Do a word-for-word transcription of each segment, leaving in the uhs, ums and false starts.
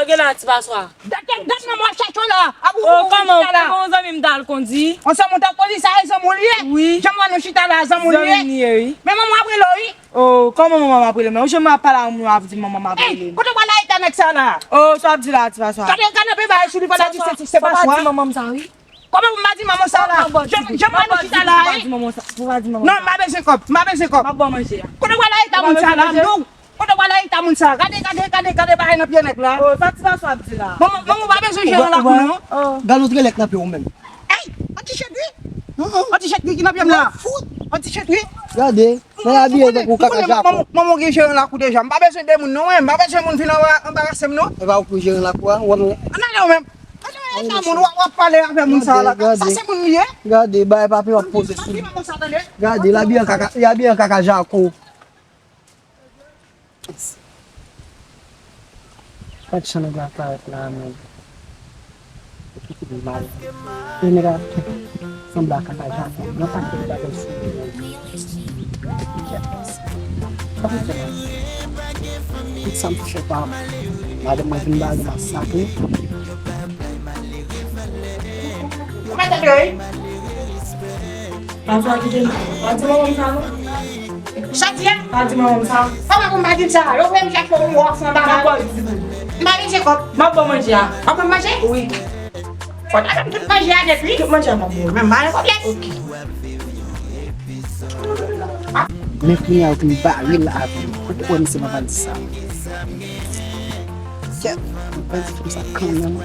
Gen la ti paswa. Gade, gade manman w ap chache w la. A, ou, oh, ou, kòman, chita la. Kòman yon zanmi m ta al kondi? Yon zanmi w t ap kondi, sa e zanmi w li ye? Wi. Jan mwen nou chita la, zanmi w li ye? Zanmi m li ye, wi. Men manman w ap rele w, wi. Oh, kòman manman m ap rele m? Ou janm ap pale a moun, w ap di manman m ap rele m. Ey, kote w pral la eta nèg sa la? Oh, sa w ap di la, ti paswa. Gade, gade, nan pe bagay sou li, fò la di se ti, se paswa. Fò pa di manman m sa, wi. Kòman pou m pa di manman sa la? Jan, jan mwen nou chita la, wi. Fò pa di manman sa, fò pa di manman sa. Non, m pa bezwen kòb, m pa bezwen kòb. M ap ba w manje a. Kote w pral la eta moun sa la, non? Kote w pral la eta moun sa? Gade, gade, gade, gade bagay nan pye nèg la. Oh, sa ti paswa ap di la. Manman, manman w pa bezwen jere lakou non. Oh. Gade yon trelèk nan pye w menm. Ey, yon ti chèt wi. Yon ti chèt wi ki nan pye m la. Yon ti chèt wi. Gade, men abiye tankou kaka Japon. Manman w gen jere lakou deja. M pa bezwen de moun non, mwen. M pa bezwen moun vin anba-, anbarase m non. E pa ou ki jere lakou a, ou wè. Ann ale ou menm. Ann ale ou menm, w ap pale avè moun sa la. Sa se moun li ye. Gade, bay papi w ap poze sou li. Gade, l abiye an kaka, l abiye an kaka Japon. Gad jan nèg la parèt la, men. Ekip li mal. E nèg la sanble ak kaka Japon. Nan pakèt bagay sou li, men. Sa pou fè la. Tout sa m fè pa madanm mwen vin ba li masakre. Ou pa tande wi? Pa di manman m sa non. Sa di a? Pa di manman m sa. Kòman pou m pa di l sa? Yo voye m chache yon wòf anba la. M pa bezwen kòb. M ap ba w manje a. W ap ban m manje? Wi. Fò ta ban m tout manje a nèt wi. Tout manje a m ap ba w. Men m pa gen pwoblèm. Ok. Men kounye a yo vin bare l avè m. Ou kwè misye pa pral di sa? Kèt, mwen pa di fanm sa kanmenm.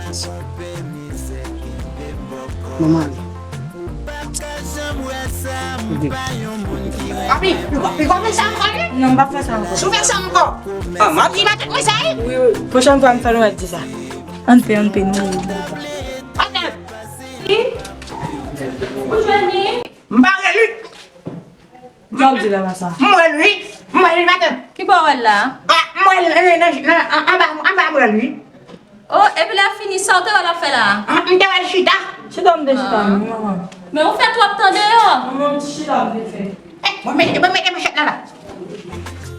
Manman li. Papi, li pa, li pa fè sa ankò, non? Non, m pa fè sa ankò. Si w fè sa ankò, ah, m ap di matant mwen sa, wi. Wi, wi. Pwochèn fwa m fè l, ou mèt di sa. Ann pe, ann pe, nou. Atè. Wi. Ou jwenn li? M pa wè li. Sa w di la la sa? M wè l wi. M wè l maten. Ki bò w wè l la? Ah, m wè l, eh, nan, nan, an, anba, anba m wè l wi. Oh, epi lè fini, sa w te wè l ap fè la? Ah, m te wè l chita. Chita m te chita, ah, wi, manman. Men ou fè twòp tan deyò. Manman, m chita m te fè. Eh, mwen mete, mwen mete manchèt la la.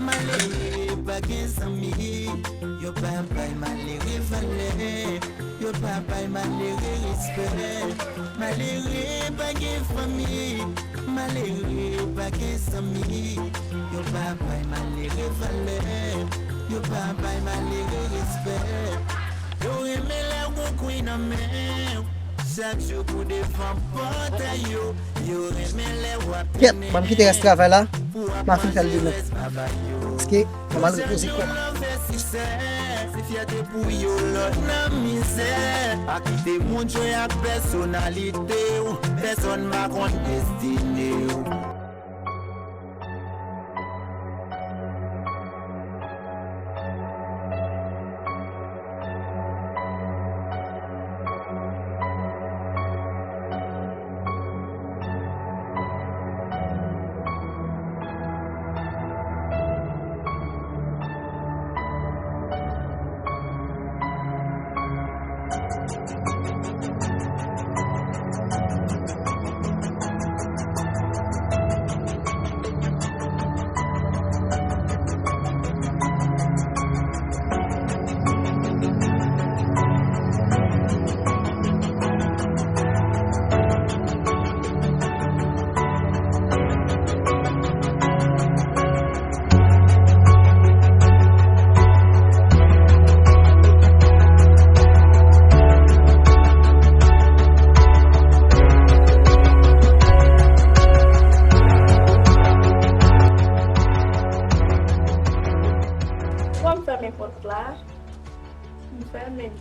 Malere pa gen zanmi, yo pa bay malere valè. Yo pa bay malere respè. Malere pa gen fanmi. Malere pa gen zanmi. Yo pa bay malere valè. Yo pa bay malere respè. Yo renmen lè w gon kwen nan men w. Chak jou pou devan pòtay yo. Yo renmen lè w ap. Kèt, ban m kite rès travay la. M a fin fè l demen. Paske m al repoze kò m. Se fyète pou yo lòt nan mizè. Pa kite moun jwe ak pèsonalite w. Pèsonn pa konn destine w. Bon, m fèmen pòt la. M fèmen.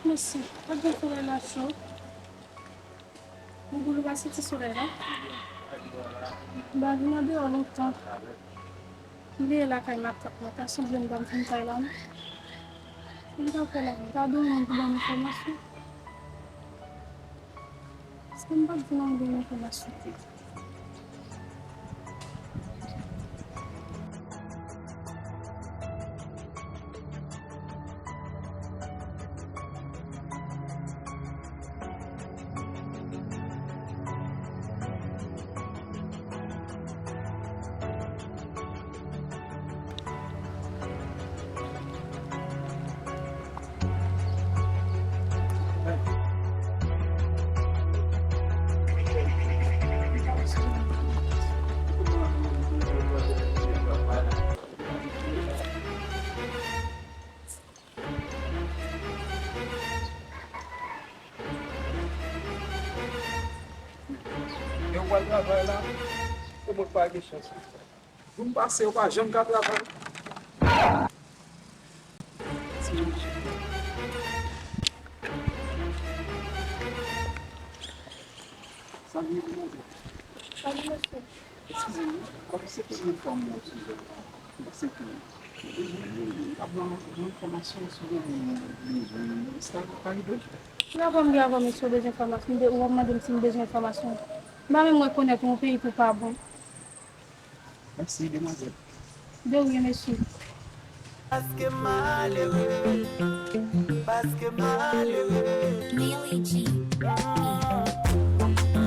Mèsi. Pa gen solèy la cho. Bouboulou pa santi solèy la. M pa vin andeyò lontan. M veye lakay matant mwen, ta sanble m pa m fin kay la non. M ta fè la, m ta gen yon moun pou ban m enfòmasyon. Èske m pa t vin an gen enfòmasyon? Pral travay la, se mwen k pa gen chans. Jou m pase, yo pa janm ka travay. Salut, demoiselle. Salut, monsieur. Excusez-moi, comme c'est pour une femme, mon sujet, c'est que, euh, ap ban mwen enfòmasyon sou yon moun bezwen, sa ka rive? Lè w ap mande avè w, mesye, w bezwen enfòmasyon, ou ap mande m si m bezwen enfòmasyon. M pa menm rekonèt yon peyi pou pa bon. Mèsi, demwazèl. De rien, mesye. Paske malere, paske malere.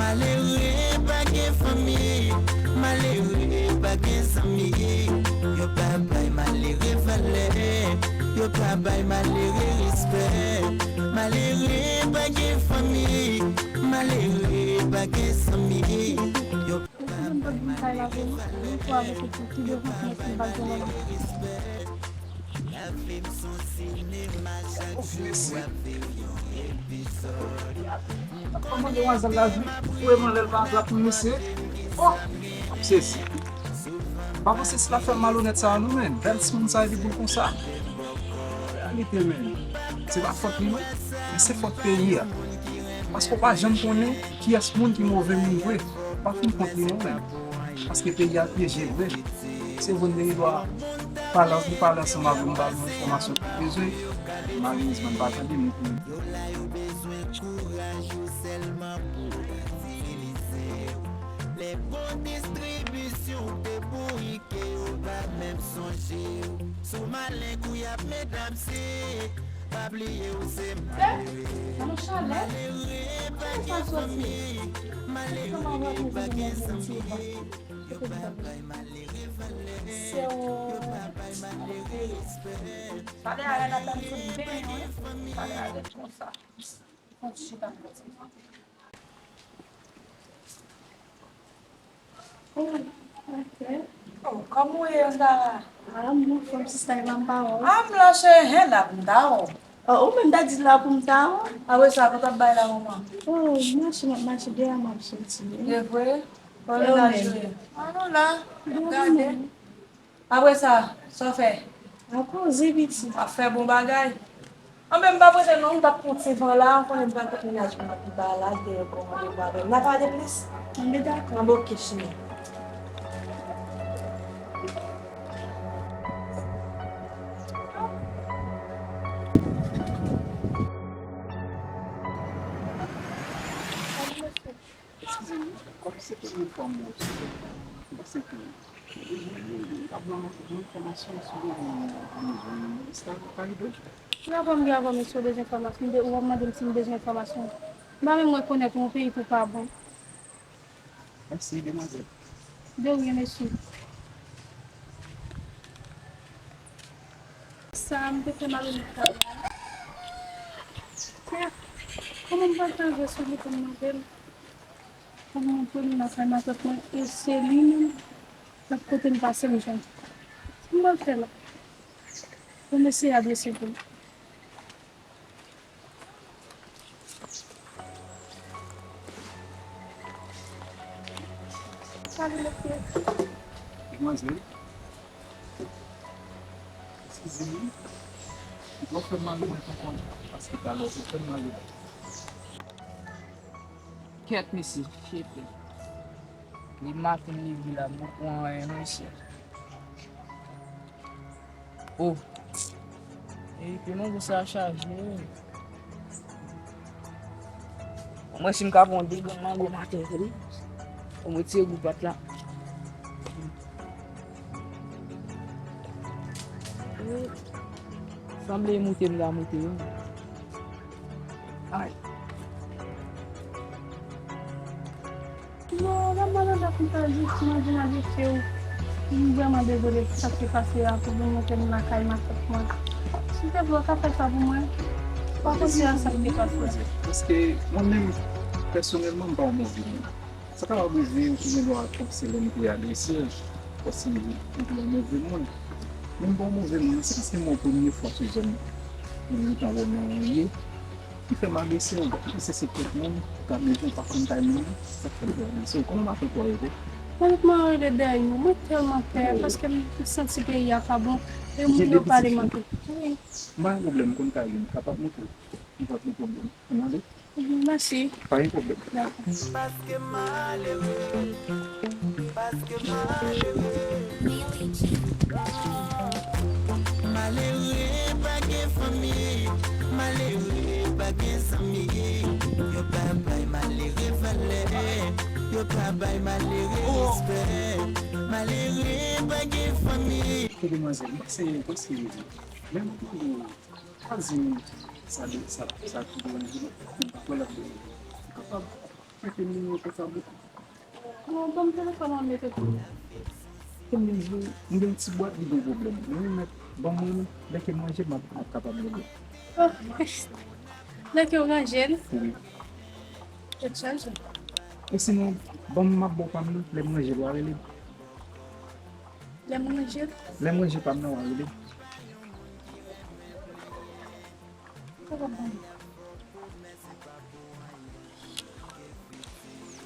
Malere pa gen fanmi, malere pa gen zanmi. Yo pa bay malere valè, yo pa bay malere respè. Malere pa gen fanmi, malere pa gen zanmi. Yo Ou konnen m pa t vin kay la vre non. Yon fwa avèk ou ki devan fenèt m pa t vin la. Kòman demwazèl la di, fouye m anlè l pa trap pou misye. Oh! M sezi. M pa panse si l ap fè malonèt sa a non, men bèl timoun sa epi boul konsa. Reyalite, men. Se pa fòt li non, men se fòt peyi a. Paske w pa janm konnen kiyès moun ki move moun vre. W pa fin kont li non, men. Paske peyi a pyeje vre. Se vre m te gen dwa pale, li pale ansanm avè m, ba nou enfòmasyon ki bezwen. Malerezman, m pa tande, men pou. Yo la, yo bezwen kouraj ou sèlman pou itilize w. Lè bon distribisyon te bourike, yo pa menm sonje w. Sou malen kou y ap medam se, pa bliye w se malere. Malere pa gen fanmi, malere pa gen zanmi. Yo pa bay malere valè, yo pa bay malere respè. Pale a rèd ap tann sou ben yo, wi. Pale a rèd konsa. Fon ti chita pou ti. Oh, ok. Oh, kòman w ye, Andara? Ah, m anfòm, sista, e pa m pa wè w. Ah, m la, cheri, hen, la pou m ta wè w. Oh, ou menm ta di la pou m ta wè w. Ah, wi, sa, kote w ap bay la, manman? Oh, mache, m ap mache, dèyè m ap soti, wi. E vre? Bon, menaj ou ye? Ah, nou la, n ap gade. Apre sa, sa w fè? Akoze, piti. W ap fè bon bagay. Anben, m pa prese non, m t ap pran ti van la, ou konnen m pral kot mennaj mwen anpil bagay la, dèyè kòmande bwa avè m. N a pale plis? Anben, dakò. Anben, oke, cheri. Salut, monsieur. Excusez-moi, comme c'est pour une femme, c'est que, euh, ap ban mwen enfòmasyon sou yon moun bezwen, sa ka rive? Lè w ap mande avè w, mesye, w bezwen enfòmasyon, ou ap mande m si m bezwen enfòmasyon. M pa menm rekonèt yon peyi pou pa bon. Mèsi, demwazèl. De rien, mesye. Sa, m te fè malonèt la. Kòman m pral chanje sou li pou m mande l? Kòman m premye nan kay matant mwen, e se li menm k ap kote m pase m jwenn. Kòman m pral fè la? Bon, mesye, adrese pou m. Salut, mesye. Demwazèl, eskize m, wi. M pral fè malonèt ankò, paske talè w te fè m malonèt. Kèt, mesye, chete. Li maten leve la, m poko anyen, mesye. Oh. E, ke mango sa chaje, wi. Mwen, si m ka pran de grenn mango maten, wi. Mwen retire gou pat la. Sanble e moute m ta moute, wi. Ay. Non, la malad ap fè jis manje nan vye fye w. M vrèman dezole pou sa k te pase a, pou vin mete m lakay matant mwen. Silvouplè, w ka fè sa pou mwen? Pa panse a sa k te pase a. Paske mwen menm, pèsonèlman, m pa yon move moun. Sa kapab rive ou gen dwa panse lè m te adrese l, kòmsi m te yon move moun. Men m pa yon move moun, se paske m wè w premye fwa sou zòn nan, m gentan wè w nan yon lye. Ki fè m abese an? Ki se se kèk moun ki ka bezwen pa konn kay moun nan, sa k fè l fè abese. Kòman w pa fè pou arete? Mwen mwen rele dèyè yo, mwen tèlman pè, paske m santi peyi a pa bon, e moun yo pale m anpil. Wi. M pa gen pwoblèm, m konn kay yo, m kapab montre w. M pa gen pwoblèm. Ann ale. Mèsi. Pa gen pwoblèm. Dakò. Paske malere, paske malere. Malere pa gen fanmi, malere pa gen zanmi. Yo pa bay malere valè, yo pa bay malere respè. Malere pa gen fanmi. Ke demwazèl, se, se, menm pou Chwazi sa de, sa, sa ki deranje m. Mwen pa kwè l ap deranje m. Ou kapab prete m nimewo pòtab ou? Non, ban m telefòn an, m mete pou ou. Kòm li di, m gen yon ti bwat, li gen pwoblèm. Mwen menm, ban mwen, lè ke m ranje, m ap, m ap kapab regle. Oh, lè ke w ranje l? Wi. Tèt chaje. Ou sinon, ban m, m ap ba w pa m nan, lè m ranje l, w a rele m. Lè m ranje l? Lè m ranje pa m nan, w a rele m.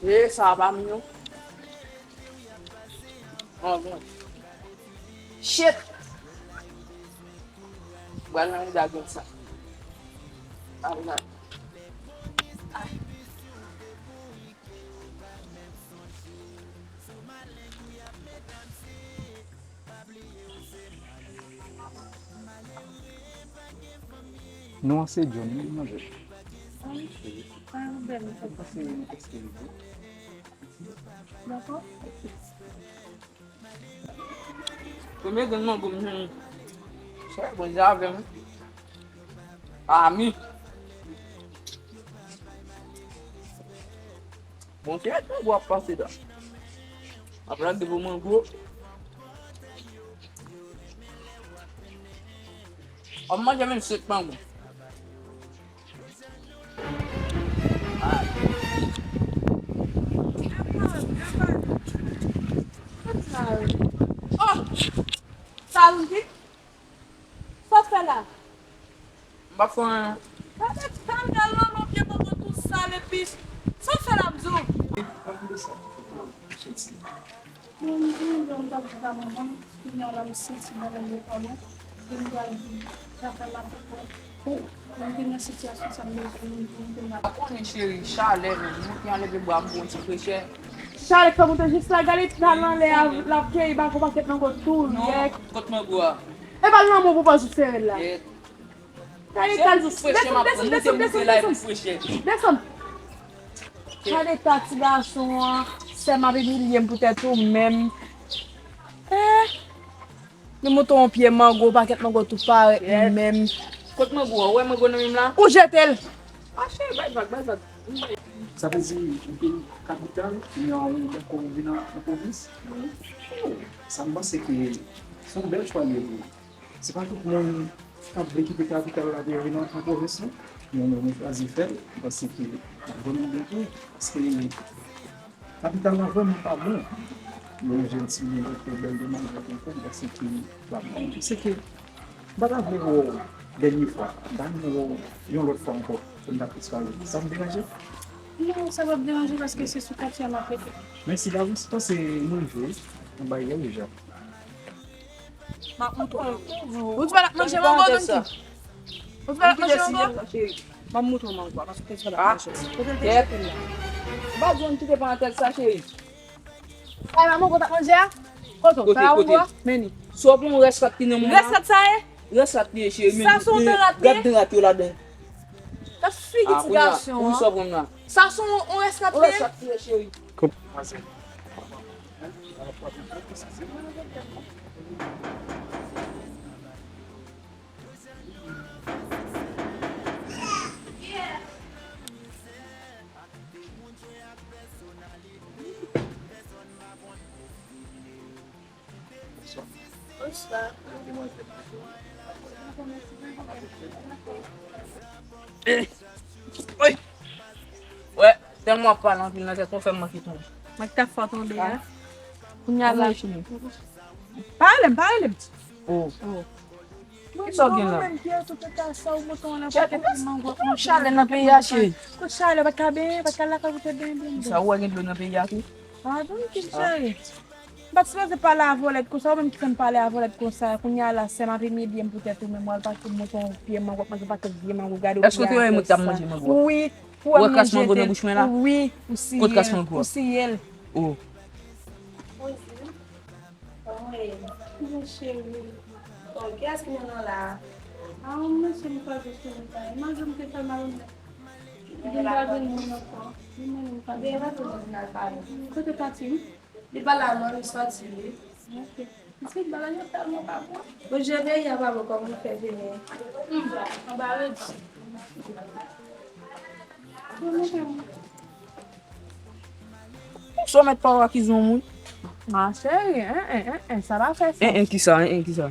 E sa pa m yo. Oh, bon. Shit! Pral nan mouda gen sa. Pral nan. Non an se John, wi, manje. Wi. Pa gen pwoblèm. Mwen panse nou tèske li tou. Dakò. Premye grenn mango m jwenn. Chè, Bondye avè m. Ami. Bon, se ak mango ap pase la. Ap lage pou mango. Ap manje menm sèt mango. Oh! Sa w di? Sa w fè la? M pa fè anyen. Gade skandal lan, non, vye manman tou sal epi. Sa w fè la, m di w? Bon, m di w, m t ap di ba manman m, kounye a la m santi bagay yo pa bon, e m pral di zafè la pou kò. Mwen te nan sitiyasyon sa m bezwen moun pou m te mal. Ou konnen cheri, chalè menm, mwen te anleve bra m pou yon ti frechè. Chalè k fè moute jis la, gade l al anlè a, l ap keyi bak yon pakèt mango tou yèk. Non, kot mango a? E pa l nan men w pou w pa sou sere l la. Yèk. Gade l al, desann, desann, desann, desann. Desann. Gade eta ti gason an, sè m ap imilye m poutèt ou menm. Eh. Nou moute yon pye mango, pakèt mango tou parèt li menm. Kot mango a? Ou wè mango nan men m la? Ou jete l. Ah, cheri, bay vag, bay vag. Sa vle di, ou te kapital, men ou dakò ou vin nan, nan pwovens? Wi. Oh, sa m panse ke se yon bèl chwa li ye pou ou. Se pa tout moun k ap vle kite kapital la pou yo vin nan, nan pwovens, non. Men ou menm ou chwazi fè l, m panse ke l ap vrèman byen pou ou. Paske kapital la vrèman pa bon. Yon jèn timoun ki bèl demoiselle konsa, m panse ke l ap bon. Se ke m pa ta vle wè w dènye fwa. M ta renmen wè w yon lòt fwa ankò pou n ta plis pale. Sa ap deranje? Non, sa p ap deranje paske se sou katye a m ap rete. Men si davans, panse nou rive, yon bagay deja. M ap moutre w. Ou di pa l ap manje mango, Donki? Ou di pa l ap manje mango? M ap moutre w mango a, paske ou di pa l ap manje. Kote l te jete l la? M pa di w kite parantèz sa, cheri. Sa e pa mango w t ap manje a? Kote w? Sa pa mango a? Men li. Si w pran yon rès rat ki nan men w la. Rès rat sa ye? Rès rat li ye, cheri. Sa se yon dan rat li ye? Gad dan rat yo ladan. Gad figi ti gason an. Ou sa pran la? Sa se yon, yon rès rat li ye? Yon rès rat li ye, cheri. Eh, oi. Wè, tèlman w ap pale anpil nan tèt mwen, fè m manke tonbe. Mwen ki t ap fè w tonbe a. Kounye a la. Pa rele m, pa rele m. Oh. Oh. Kisa w gen la? Ou menm ki tout eta sa, ou monte yon lè pou konpli mango ap manje. Chalè nan peyi a, cheri. Kot chalè, pa t ka benyen, pa t ka lakay ou te benyen, benyen. Sa ou wè gen dlo nan peyi a tou? Ah, bon, ki cheri. M pa t sipoze pale a volèt konsa, ou menm ki fè m pale a volèt konsa. Kounye a la, sè m ap imilye m poutèt ou menm, w al pase monte yon pye mango, w ap manje yon pakèt vye mango, gade w. Èske w te wè moun k t ap manje mango a? Wi, ou wè kras mango nan bouch mwen la? Wi, ou siye l. Kot kras mango a? Ou siye l. Oh. Bonjou. Kòman w ye? Bonjou, cheri. Oh, kiyès ki nan nan la a? Ah, yon mesye m kwaze sou wout la. Manje m te fè malonnèt. Li pa vin moun ankò. Li menm li pa vin. Kote Tati? Li pa la non, li sòti wi. Ok. Pitit bagay yo tèlman pa bon. Bon, je ve y a pa bon kòman w fè vini. Hmm, anba redi. Bon, mwen fè mwen. Ou sou mèt pa w akize yon moun. Ah, cheri, en, en, en, en, sa pa fè sans. En, en, kisa, en, en, kisa?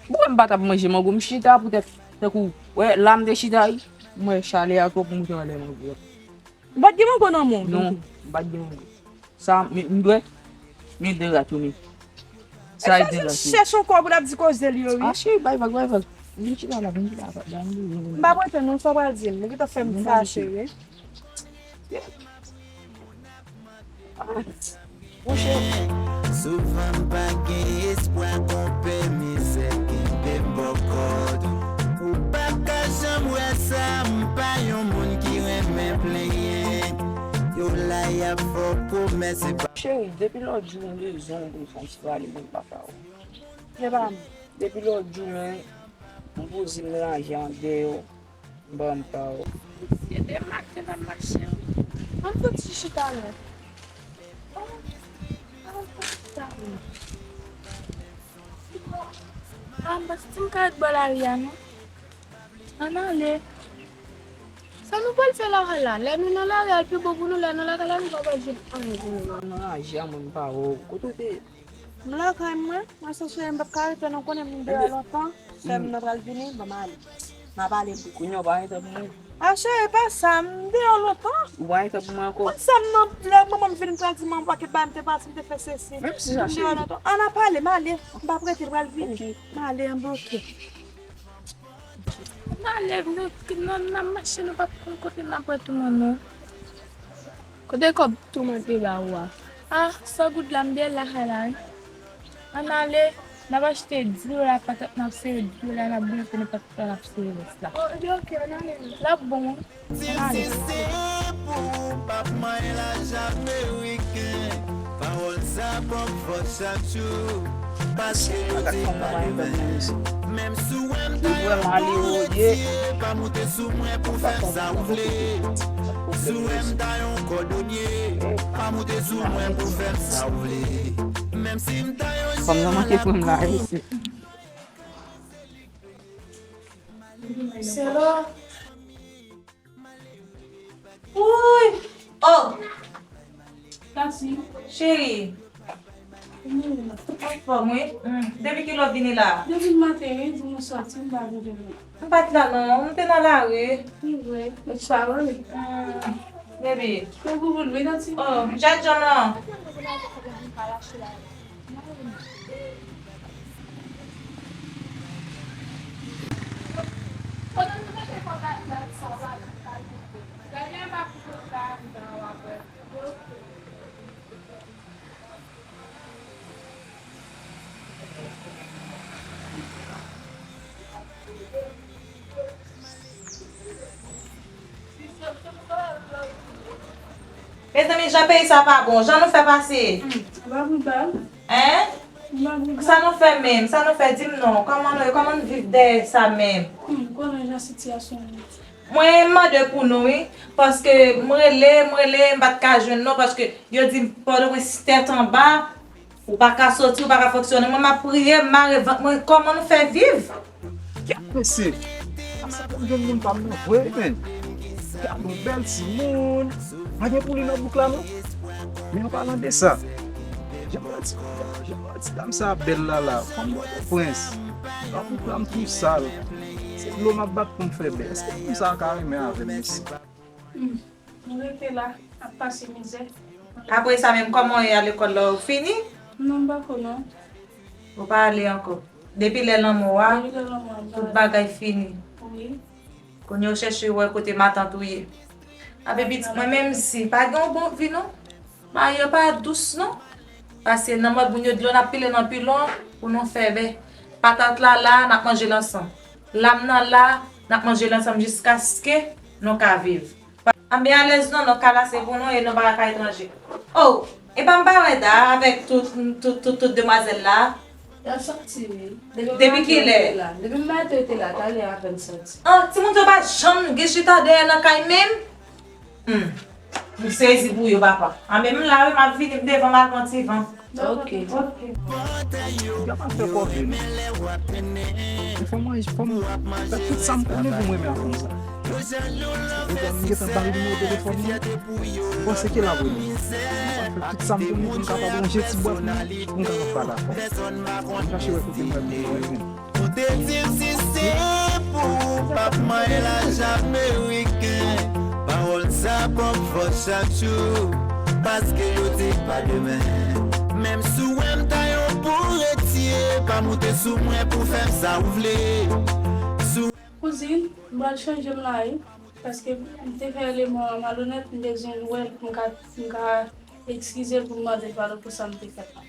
Bon, m pa t ap manje mango, m chita poutèt, tankou, wè, la m te chita, wi. M wè chalè a twòp moute anlè mango a. Ou pa t gen mango nan men w? Non, m pa t gen mango. Sa, m, m dwe, men de rat yo, men. Sa e de rat yo. Chèche yon kòb ou t ap di koze li yo, wi. Ah, cheri, bay vag, bay vag. Vin chita la, vin chita la, bay vag. M pa prete non, sa w pral di m. Ou gentan fè m fache, wi. Souvan m pa gen espwa, konpè mizè kenbe m bò kòd. Ou pa ka janm wè sa, m pa yon moun ki renmen plenyen. Yo la y ap fè w komès, se pa. Cheri, depi lòt jou m bezwen w pou l fè yon ti pale, men m pa ka wè w. Se pa m. Depi lòt jou, men, m poze m ranje an dèyè w. Ban m pa w. Se de maten n ap mache an. Ann fè ti chita non. Ann fè ti chita non. Ah, m pa santi m ka ret bò lari a non. Ann ale. Sa nou pral fè lari a la? Lè nou nan lari a, l pi bon pou nou, lè nou lakay la, nou pa pral jwenn anyen pou nou. Nan raje a, mwen, m pa wè w. Kote w te ye? M lakay mwen, mwen se cheri m p ap ka rete non, konnen m deyò lontan, sè m nan pral vini, ban m ale. M ap ale m. Kounye a w pa gen tan pou mwen? Ah, cheri, pa sa, m deyò lontan. Ou pa gen tan pou mwen ankò? Konn sè m nan, lè manman m vin pral di m yon pakèt bagay, m te pati, m te fè sesi. Menm si sa, cheri. M deyò lontan. Ann ap ale, m ale. M p ap rete, l pral vini. Ok. M ale, m bloke. Ann ale, nou, nou, n ap mache, nou p ap konn kote n ap retounen non. Kote kòb tou mwen te ba ou a? Ah, san goud la, m dèyè lakay la, wi. Ann ale, n ap achte didola patat, n ap sere didola, n ap bouyi pou nou pa t fè, n ap sere rès la. Oh, ebyen, ok, ann ale. L ap bon, wi. Ann ale. Ann ale. Pawòl sa pran fòs chak jou, paske yo di pa demen. Menm si w wè m ta yon bondye, pa moute sou mwen pou fè m sa w vle. Si w wè m ta yon kòdonye, pa moute sou mwen pou fè m sa w vle. Menm si m ta yon jeran lakou. Selo. Wouy! Oh! Tati. Cheri. Anfòm, wi. Hmm. Depi kilè w vini la? Depi maten, wi, di mwen sòti, m pa vin jwenn ou. M pa t la, non. M te nan lari. Se vre. Ou pa vre? Hmm. Baby. Fè gougoun, wi, Tati. Oh, m tchak janm lan. Mezanmi, jan peyi sa pa bon, jan nou fè pase? Hmm, sa pa bon, ba. Hein? Sa nou fè menm? Sa nou fè? Di m non. Kòman nou ye? Kòman n viv dèyè sa menm? Hmm, konnen jan sitiyasyon an ye. Mwen mande pou nou, wi. Paske m rele, m rele, m pa t ka jwenn non. Paske yo di m Pòtoprens tèt anba, ou pa ka soti, ou pa ka fonksyone. Mwen, m ap priye, m mare vant mwen. Kòman nou fè viv? Kèt mesye! Asa pou m jwenn moun pa m nan vre, men. Gad yon bèl timoun. Pa gen pouli nan bouk la, non. Men an palan de sa, jan ti, jan ti dam sa bèl la la, fanm Pòtoprens. Nan bouk la, m tou sal. Se dlo m ap bat pou m fè bèl. Èske fanm sa ka renmen avè m, mesye? Hmm. M rete la, ap pase mizè. Apre sa menm, kòman w ye a lekòl la? Ou fini? Non, m pako non. Ou pa ale ankò? Depi lè lanmò a, tout bagay fini. Kounye a ou chèche wè kote matant ou ye. Ape pitit mwen menm si pa gen yon bon vi non. Mari yo pa dous non. Paske nan mòd moun yo dlo n ap pile nan pilon pou nou fè bè. Patat la la, n ap manje l ansanm. Lam nan la, n ap manje l ansanm jiskaske nou ka viv. Pa byen alèz non, nou ka lase pou nou e nou pa ka etranje. Oh, epa m pa wè Da avèk tout, tout, tout, tout demwazèl la. Yo sòti wi. Depi kilè? Depi maten yo te la, talè apèn sòti. Ah, timoun yo pa janm gen chita dèyè nan kay menm? Hmm. M sezi pou yo, papa. Ah, men m la wi, m ap vini devan m ak yon ti van. Ok. Ok. Yo pa fè kòve non. Fò mwen, fò m fè tout sa m konnen pou m renmen ak fanm sa. Ou konn m gentan ba l nimewo telefòn mwen. Ou panse ke l ap rele m? Mwen fè tout sa m konnen pou m kapab ranje ti bwat mwen, pou m kapab pale ak fanm. Mwen chache wè kote m wè m jwenn. Ou te di m si se pou ou p ap manyen laj ameriken. Pawòl sa pran fòs chak jou, paske yo di pa demen. Menm si w wè m ta yon pou retye, pa moute sou mwen pou fè m sa ou vle. Si w Kouzin, m pral chanje m la wi, paske m te fè eleman an malonèt, m bezwen l wè l pou m ka, pou m ka eskize l, pou m mande l padon pou sa m te fè la.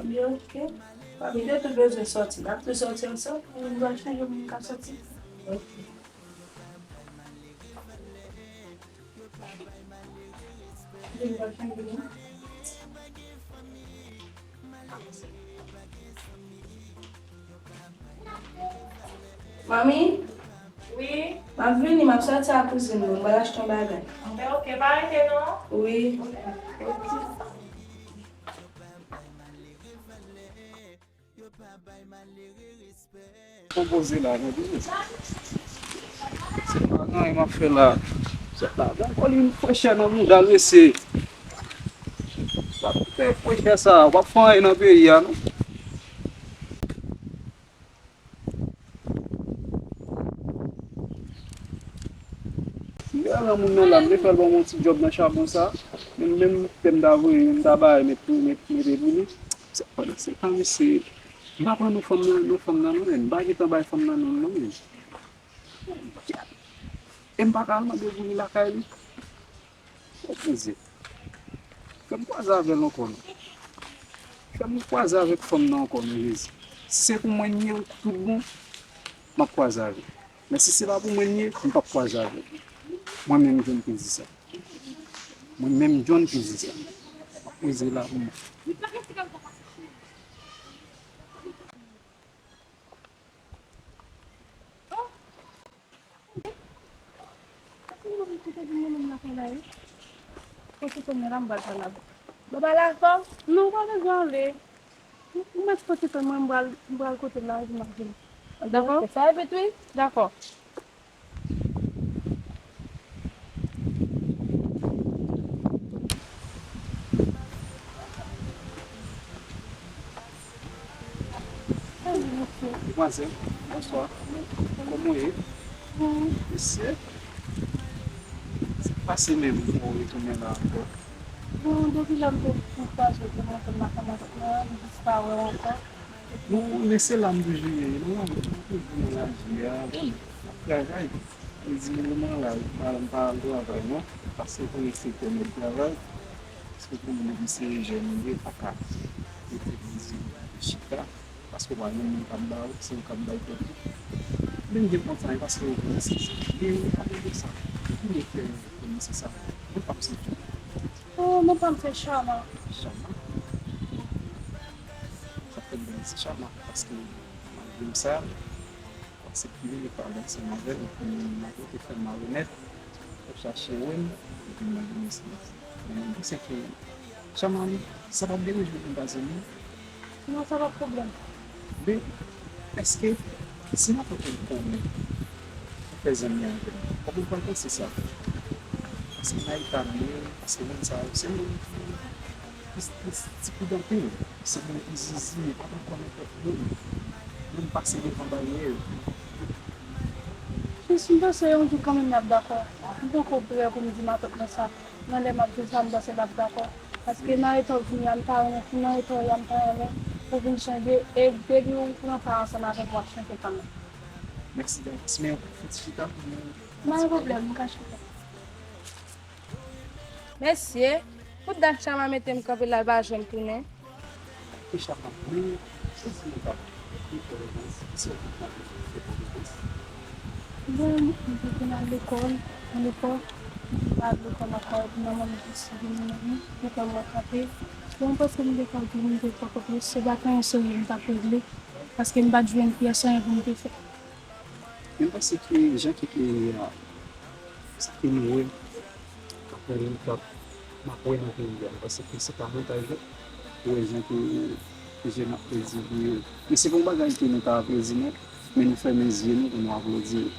Ebyen, ok. Papi te tou bezwen sòti, n ap tou sòti ansanm, m pral chanje pou m ka sòti. Ok. Vin pa fè vini. Manmi? Wi? M ap vini, m ap sòti ak kouzin mwen, m pral achte yon bagay. Anben, ok, pa rete non. Wi. Ok. Konpoze la, tande. Se pa anyen m ap fè la. Sa la, bon, kòl vin frechè nan mouda l mesye. Sa fè frechè sa, w ap fè anyen nan peyi a, non. M te al nan moun nan la, m te fè l ban m yon ti djòb nan chabon sa. Men menm tè m ta voye, m ta bay, mete pou, mete, mete pou li. Se, pandan se tan, mesye, m pa pran non fanm nan, non fanm nan, non, men m pa gentan bay fanm nan non, non, men. E m pa ka al mande pou li lakay li. Opoze. Fè m kwaze avè l ankò non. Fè m kwaze avèk fanm nan ankò non, Jezi. Si se pou mwen l ye tout bon, m ap kwaze avè l. Men si se pa pou mwen l ye, m p ap kwaze avè l. Mwen menm John te di sa. Mwen menm John te di sa. M ap poze la pou mwen. Kote Tony la m pral pale avè l. Baba la fò? Non, ou pa bezwen ale. Ou mèt kote Tony mwen, m pral, m pral kote l la epi m ap vini. Dakò. Fè vit wi. Dakò. Demwazèl, bonswa. Kòman w ye? Mesye, sa k pase menm pou w retounen la ankò? Bon, depi lè m te kwaze w te montre m madanm mwen, m jis pa wè w ankò. Non, men se la m toujou ye, non, m toujou nan lavi a, bon, m ap travay. Li di moman la, m pa, m pa al travay non, paske w konnen sektè m ap travay, paske w konnen depi se jèn ou ye, pa ka rete dizi chita, paske w pa gen moun k ap ba w, se ou k ap bay tèt ou. Men m byen kontan wi, paske w konnen se sa. Men akoz de sa, ou vle fè konnen se sa. Mwen pa m se ki. Oh, non pa m se Chama. Chama? Sa fè m konnen se Chama, paske malgre m sa, Paske li pa al ansanm avè l, epi m ap rete fè malonèt, ap chache wè m, epi m mande mesye. Men m panse ke Chama, sa p ap deranje w pou m pa zanmi w? Non, sa pa pwoblèm. Men, èske, si nan kote m konnen, ou fè zanmi avè m, kòman w pral panse sa? Paske nan eta m ye, paske moun sa yo, se moun ki Ti, ti, ti kou danpe, se moun ki zizi, pa t ap konnen tèt moun. Moun pase devan baryè yo. Jis m panse yon jou kanmenm y ap dakò. M poko prè pou m di matant mwen sa. Nan lè m ap di l sa, m panse l ap dakò. Paske nan eta w vini a, m ta renmen, nan eta w ye a, m ta renmen Ou vin chanje, e depi ou pran pa ansanm avè m, w ap chanje kanmenm. Mèsi, Davis, men yon fouti chita pou nou. Pa gen pwoblèm, m ka chita. Mesye, pou dat Chama mete m kanpe la, l pa janm tounen. Ke Chama, men, se si nou pa fè konfyans, se ou ki konfyans, fè konfyans. Bon, m te konn al lekòl, nan lepòk, m te pa al lekòl ankò, epi manman m te sivini nan li, lekòl mwen kanpe. Bon, m panse m te ka di m te Pòtoprens, se pa t anyen serye m t ap regle, paske m pa t jwenn pyès anyen pou m te fè. Men m panse ke jan ke peyi a, sa ke nou wè, apre nou t ap, m ap wè nan peyi a, m panse ke se pa mwen k al jwenn, pou wè jan ke jèn ap pèdi vi yo. Men se pa yon bagay ke nou ta aplodi non, men nou fèmen zye nou pou nou aplodi yo.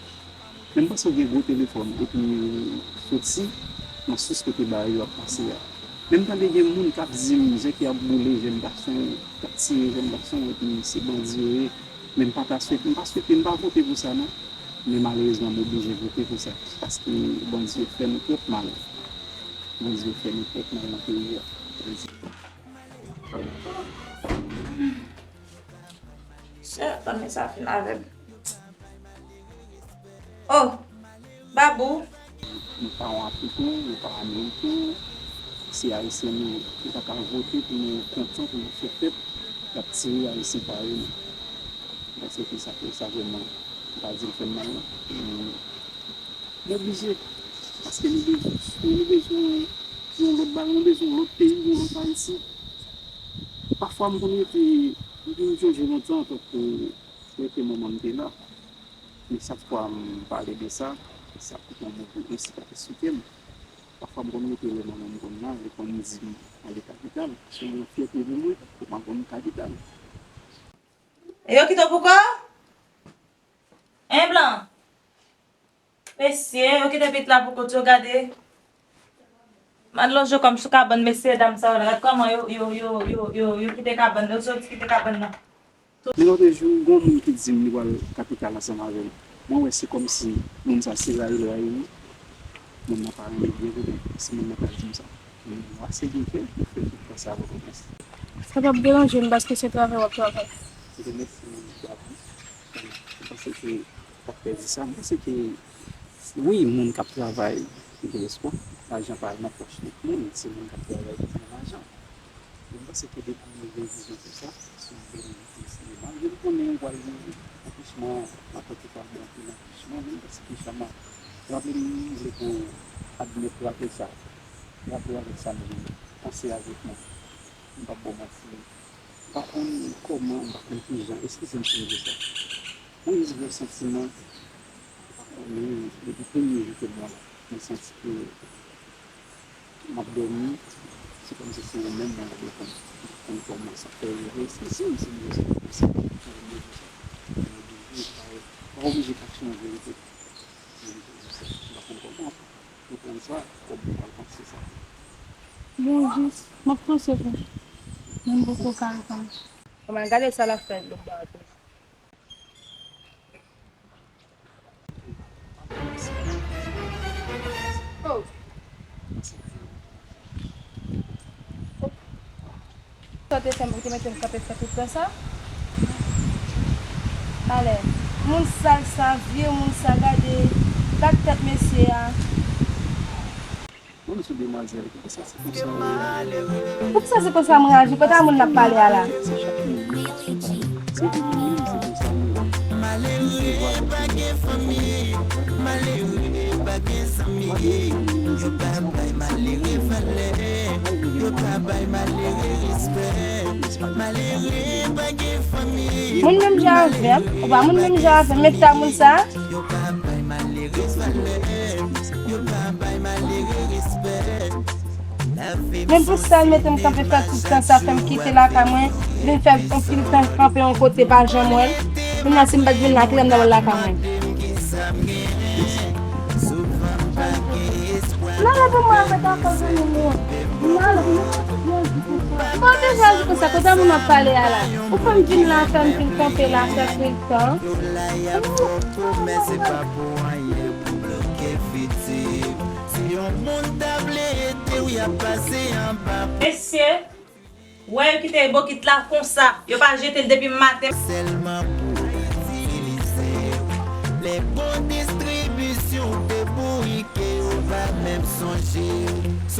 Men m panse w gen gwo telefòn, epi soti nan sous kote bagay yo ap pase a. Men m tande gen moun k ap di m, jan ke y ap boule jèn gason, k ap tiye jèn gason, epi se bandi yo ye. Men m pa ta swete, m pa swete, m pa vote pou sa non. Men malerezman, m oblije vote pou sa. Paske Bondye fè nou twòp mal. Bondye fè nou twòp mal nan peyi a. Bondye. Sè, tann sa fin avè m. Oh, Babou. Nou pa yon Afriken, nou pa Ameriken. Se Ayisyen nou, nou pa ka vote pou nou kontan, pou nou fè fèt. Y ap tiye Ayisyen parèy nou. Paske sa, sa vrèman, m pa di l fè m mal non. Men, m oblije. Paske nou bezwen, nou bezwen yon lòt bagay, nou bezwen yon lòt peyi, yon lòt Ayiti. Pafwa, m konn rete, m konn sonje lontan, tankou lè ke manman m te la. Men chak fwa m pale de sa, sa pote yon bon kou ensi k ap esplike m. Pafwa m konn rete lè manman m konn la, li konn di m ale kapital. Se yon fyète pou mwen, pou m ap konn kapital. E yo kite w pou kò w? Hein, Blan? Mesye, yo kite pitit la pou kont yo, gade. M al lonje kò m sou kabann mesye dam sa yo la. Gad kòman yo, yo, yo, yo, yo, yo kite kabann, yo soti kite kabann nan. Men lòt jou, gon moun ki di m li pral kapital ansanm avè m. Mwen wè se kòmsi moun sa se rayi l rayi m. Moun nan pa renmen byen pou mwen, si moun nan ta di m sa. Men nou ase gen kè pou fè tout tan sa avèk ou. Sa p ap deranje m paske se travay w ap travay. Mwen remèsye David. Mwen panse ke w ap pèdi sa. Mwen panse ke wi, moun k ap travay gen espwa. Lajan pa al nan pòch tout moun, se moun k ap travay ki gen lajan. Mwen panse ke depi nou gen vizyon konsa, se yon bèl ide sinema. Malgre m konnen ou pral gen anpichman, nan pati pa gen anpil anpichman, men m panse ke Chama, raple m, m vle pou w admèt raple sa. Raple avèk sa m vle. Panse avèk mwen. M p ap ba w manti. M pa konn kòman, m pa konn kijan, eskize m si m di sa. Mwen jis gen yon santiman, m pa konnen, depi premye jou ke m wè l, mwen santi ke m ap dòmi, se kòmsi se ou menm mwen ap reponn. M pa konn kòman sa fè rive, eskize m si m di sa, eskize m si m di sa. Mwen oblije, pa, pa oblije k ap chanje verite. Mwen oblije di sa. M pa konn kòman. Ou konn sa, kòman ou pral panse sa? Bon, jis, m ap panse pou men m poko ka reponn. Kòman gade sa l ap fè lòt bò a tou. Oh. Sa w te fè m, ou te mete m kanpe fè tout tan sa? Alè, moun sal sa, vye moun sa, gade, gad tèt mesye a. Bon, sou demwazèl, poukisa se konsa ou ye? Poukisa se konsa mwen aji? Kote a moun n ap pale a la? Se tout moun, se konsa nou ye. Malere pa gen fanmi, malere pa gen zanmi, yo pa bay malere valè, yo pa bay malere respè. Malere pa gen fanmi. Moun menm jan avè m, ou pa moun menm jan avè m, men ta moun sa. Yo pa bay malere valè, yo pa bay malere respè. Men pou sa l mete m kanpe fè tout tan sa, fè m kite lakay mwen, vin fè anpil tan kanpe yon kote, pa janm wè l. Kounye a, si m pa t vin la, kilè m ta wè l lakay mwen? Nan lè pou mwen avèk ankò zanmi mwen. Nan lè pou mwen. Bon, deja, di konsa, kote moun ap pale a la? Ou fè m vin la, fè m vin kanpe la, fè anpil tan. Mesye, Ou wè yo kite bokit la konsa, yo pa jete l depi maten. Sèlman pou itilize. Lè bon distribisyon te bourike, ou pa menm sonje.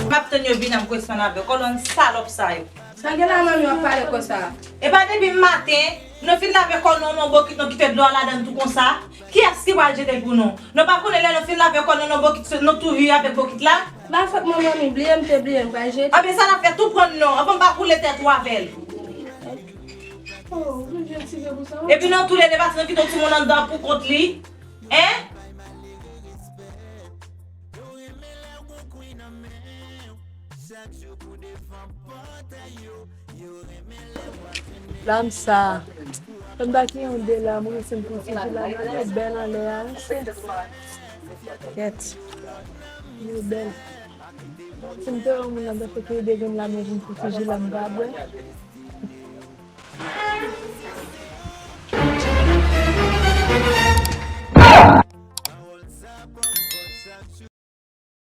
M ap tann yo vini, m kouresponn avè w. Kolòn salòp sa yo. Sa gen la manmi w ap pale konsa? E pa depi maten, nou fin lave kò nou nan bokit, nou kite dlo a ladan l tou konsa? Kiyès ki pral jete l pou nou? Nou pa konnen lè nou fin lave kò nou nan bokit, nou tou ri avèk bokit la? Pa fòt mwen manmi, bliye m te bliye, m pral jete. Anben sa n ap fè tou pran non, anvan m pa boule tèt ou avè l. Epi nou tou lede pati nou kite yon timoun anndan pou kont li. Hein? Lam sa. Fè m bati yon de lam wi, si m pran ti ji lam la, li bèl anlè a wi. Kèt. Li bèl. Si m te wè yon moun ap gate ki ede grenn lam yo vin pran ti ji lam m pa bwè.